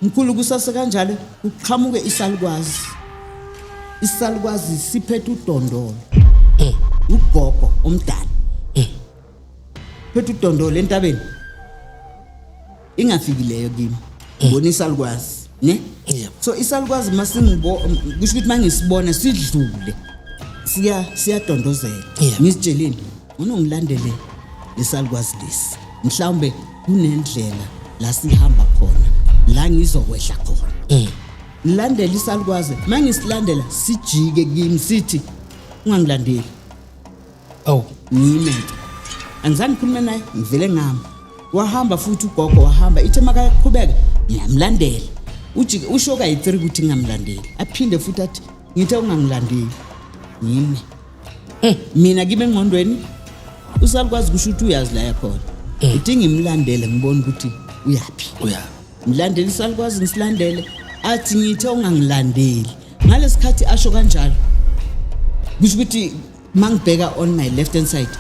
Mkhulu, kusase kanjalo kuqhamuke isalukwazi. Isalukwazi siphethe udondolo. Ugogo omdala. Phethe udondolo entabeni. Ingafiki leyo kimi. Ngibona isalukwazi, ne? Yebo. So isalukwazi masingibo kusho ukuthi mangisibona sidlule. Siya siyadondozela. Ngizitsheleni, ngcono ngilandele lesalukwazi lesi. Mhlawumbe kunendlela la sihamba khona la ngizokwehla khona. Ngilandele isalukwazi, mangisilandela sijike kimi sithi ungangilandeli. Oh. Ngime ke. Angizange ngikhulume naye, ngivele ngama. Wahamba futhi ugogo wahamba, ithe makaqhubeka ngiyamlandela. Ujike usho kayi-3 ukuthi ngingamlandeli. Aphinde futhi athi ngithe ungangilandeli. Ngime. Mina kimi engqondweni usalukwazi kusho ukuthi uyazi la yakhona. Uthi ngimlandele ngibone ukuthi uyaphi. Uya. Ngilandele isalukwazi ngisilandele athi ngithe ungangilandeli. Ngalesikhathi asho kanjalo. Kusho ukuthi mangibheka on my left hand side.